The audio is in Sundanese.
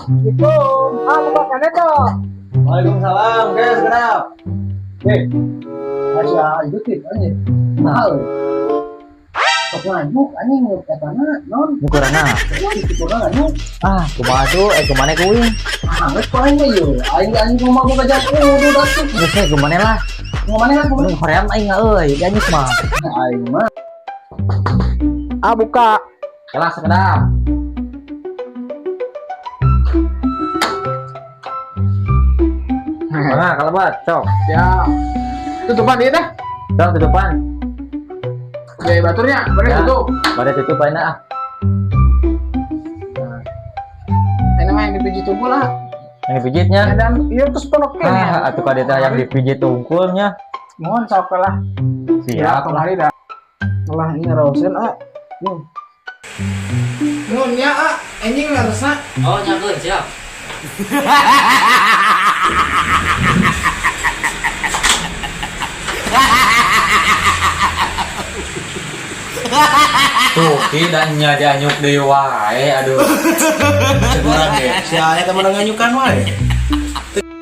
Assalamualaikum. Ah, buka kene toh. Waalaikumsalam, guys, kenapa? Eh, asa itu tip anjing. Mahal. Sok nganjuk anjing katana non. Kurang. Itu kurang anjing. Ah, kumaha tuh? Eh, kemana kuing? Ah, geus ku aing mah ieu. Aing anjing kumaha gua ngajak udah atuh. Geus we kemana lah? Kumaha mana kumaha? Mun hoream aing euy, dianyuk mah. Aing mah. Ah, buka. Kelas sekedap. Mana kalau buat, cok. Ya. Tutupan dia teh. Cok tutupan. Ya baturnya, bener Ya. tutup. Pada tutup aja ah. Ini mah yang dipijit tunggu lah. Yang dipijitnya. Ya, dan iya terus ponok kene. Ah, atuh kadeta yang dipijit tungkulnya. Mohon sok lah. Siap lah. Kemari dah. Lah ini rosen ah. Nih. Nun ya ah, anjing lah resna. Oh, nyakeun, siap. Tuh, tidak nya dianyuk deui wae, aduh. Kurang ge. Si aya teh menang nganyukan wae.